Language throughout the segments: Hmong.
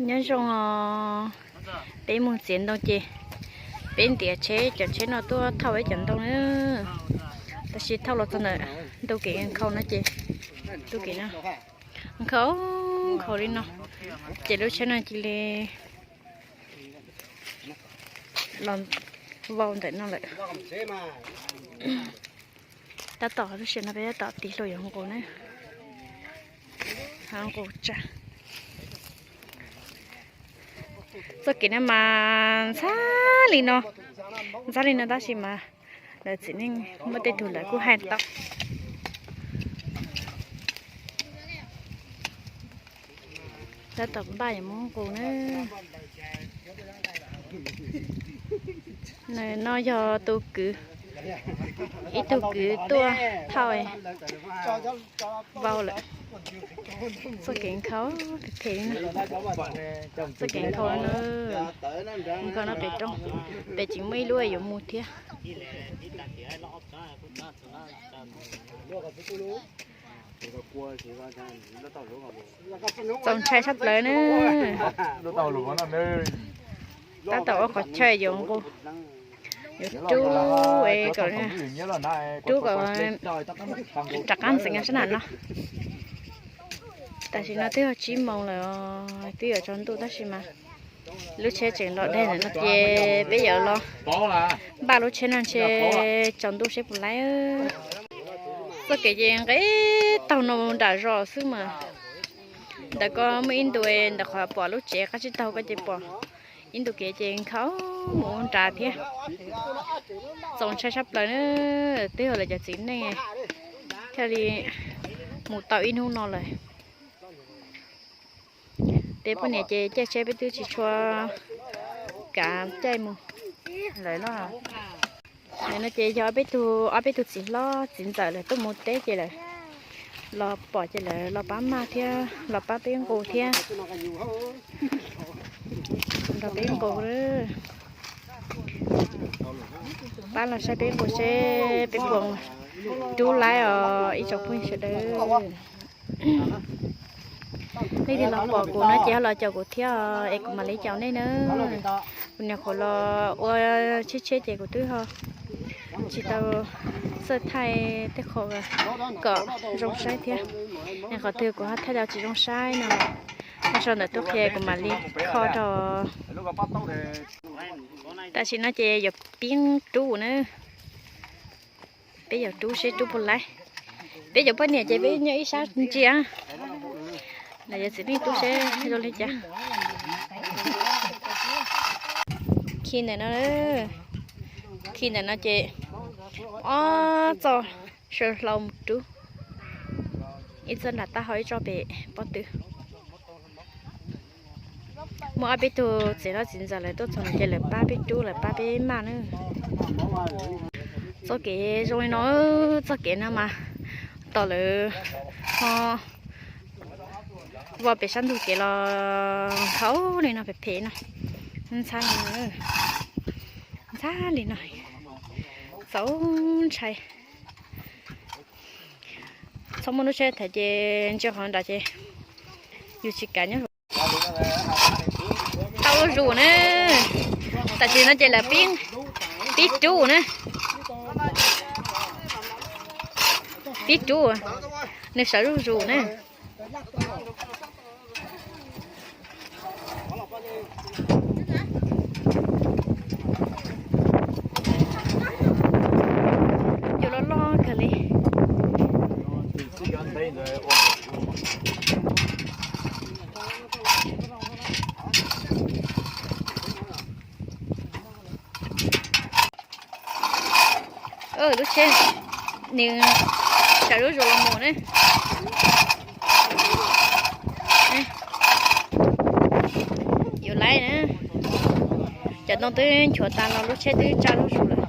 Nyob zoo os, peb mus txiav ntoo ces peb ntiav tsheb, cov tsheb no tuaj thauj ib cov ntoo na. Tab sis thauj los txog ntawm ntu kev nkhaus no ces, ntu kev no nkhaus nkhaus li no, ces lub tsheb no cia li los vau ntawm no lawm. Tab tom lub sij hawm no peb tab tom tiv hluas yuav nqus na, nqus tsa. Txoj kev no mas ntxhab li no, ntxhab li no tab sis mas lawv txiv neej muaj tej tug lawv kuj hais tau. Tab tom npaj yuav mus nqus na. No yog tus kwv, ib tug kwv tuaj thauj vau lawm. Txoj kev nkhaus phem phem li no, txoj kev nkhaus no, nkhaus no pem roob, pem tseem muaj ib lub yuav mus thiab. Txaus ntshai tshaj plaws na. Tab tom ua qhov chaw yuav nqus, yuav rub es kom, rub kom rov qab ntxeev sab nram no. Tam sim no twb yog tsib moos lawm, twb yuav tsaus ntuj tab sis mas lub tsheb tseem los dai ntawm no ces peb yuav los npaj lub tsheb no ntshe tsaus ntuj seb puas laib. Txoj kev ces nqis taug no nram zos xwb mas, ntawm ko muaj ib ntu, ntawm qhov pom lub tsev qab tsib taug ko ces pom ib ntu kev ces nkhaus mus ua nrad thiab. Txaus ntshai sab plaws na, twb yog lawv cov txiv neej thiaj li mus tau ib hnub no lawm. Peb poj niam ces caij tsheb peb twb tsis tshua kav caij mus. Lawv no ces yog ob peb tug, ob peb tug txiv hlob txiv ntxawm lawv tuaj mus teb ces lawv los pom ces lawv los pab maj thiab los pab peb nqus thiab. Los peb nqus, pab los saib peb nqus seb peb puas rub laib os ib tsoom phooj ywg sawv daws. Leej twg los pom kuv no ces ho los caum kuv thiab es kuv mam li caum nej na. Kuv nyuam qhuav los ua tsheb tsheb ces kuv twb ho tsis tau txawj thaij tej qho kom zoo saib thiab. Qhov twg kuv ho thaij los tsis zoo saib no, nej sau ntawm tuaj qhia kuv mam li kho rau. Tam sim no ces yuav pib rub na. Peb yuav rub seb rub puas laib. Peb cov poj niam ces peb nyob ib sab ntsia. Lawv yuav txiv neej rub seb zoo li cas. Khi ntawm no, khi ntawm no ces ob txoj saw hlau mus rub. Ib txoj nram taub hau ib txoj pem pob tw. Muaj ob peb tug txiv hlob txiv ntxawm lawv tuaj txog no ces lawv pab peb rub lawv pab peb maj na. Txoj kev zoo li no, txoj kev no mas tos lawv ho vau pem sab ntug kev los hauv li no phem phem no. Ntxhab li no, ntxhab li no, txaus ntshai. Txhob muaj lub tsheb thaiv ces ntsia qhov nrad ces yus tsis kav nyob. Tau zuj zus na. Tam sim no ces lawv pib rub na. Pib rub, nws sawv zuj zus na. Yuav loj loj kawg li. Lub tsheb nws sawv zuj zus los mus na. Yuav laib na. Cov ntoo twb nchuav tas los lub tsheb twb tsa zuj zus lawm.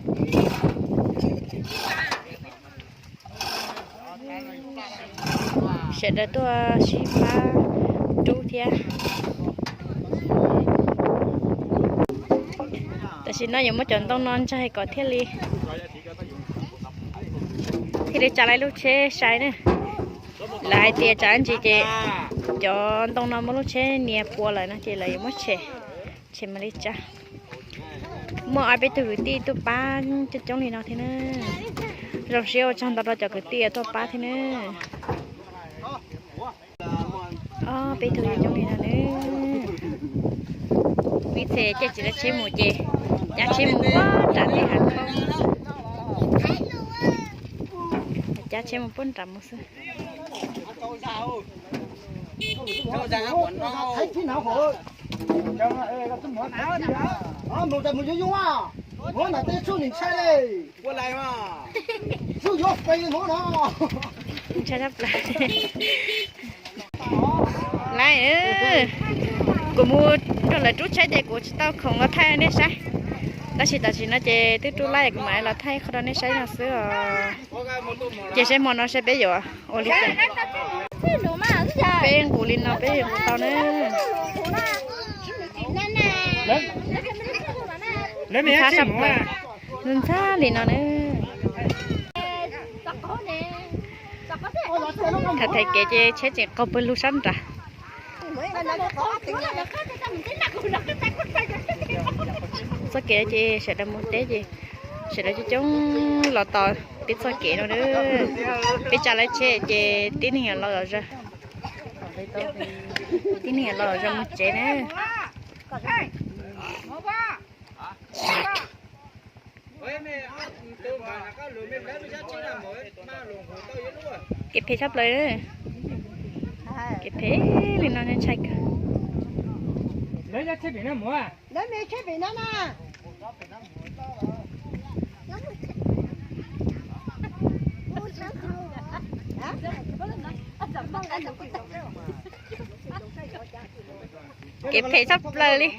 Sawv daws tuaj sib pab rub thiab. Tam sim no yuav muab cov ntoo no ntsaig kom thiaj li, thiaj li tsa laib lub tsheb sai na. Lawv hais tias tsa ntsis ces Cov ntoo no muab lub tsheb nias puas lawm no ces lawv yuav muab tshem, tshem mam li tsa. Muaj ob peb tug kwv tij tuaj pab coob coob li no thiab na. Zoo siab ua tsaug ntau rau cov kwv tij tuaj pab thiab na. Ob peb tug coob coob li no na. Ib txhia caij tsis tau tsheb mus ces cav tsheb mus puag nram tej hav khoob. Cav tsheb mus puag nram mus xwb. Ntshai tshaj plaws. Lawm, kuv mus nrog lawv rub tsheb ces kuv tsis tau khoom los thaij nej saib. Tab sis tam sim no ces twb rub lawm, kuv mam los thaij qhov rau nej saib no xwb os. Ces saib hmo no saib peb yuav ua li cas. Peb nqus li no peb yuav nqus tau na. Ntxhab sab plaws, ntxhab li no na. Thaum thaiv kev ces tsheb tseem qaug pawg lug sab nrad. Txoj kev ces sawv daws mus teb ces sawv daws coob coob los tos peb txoj kev no na. Peb tsa lawv tsheb ces tib neeg los zom zaws, tib neeg los zom zaws mus tsev na. Kev phem tshaj plaws, kev phem li no ntshai kawg. Kev phem tshaj plaws li.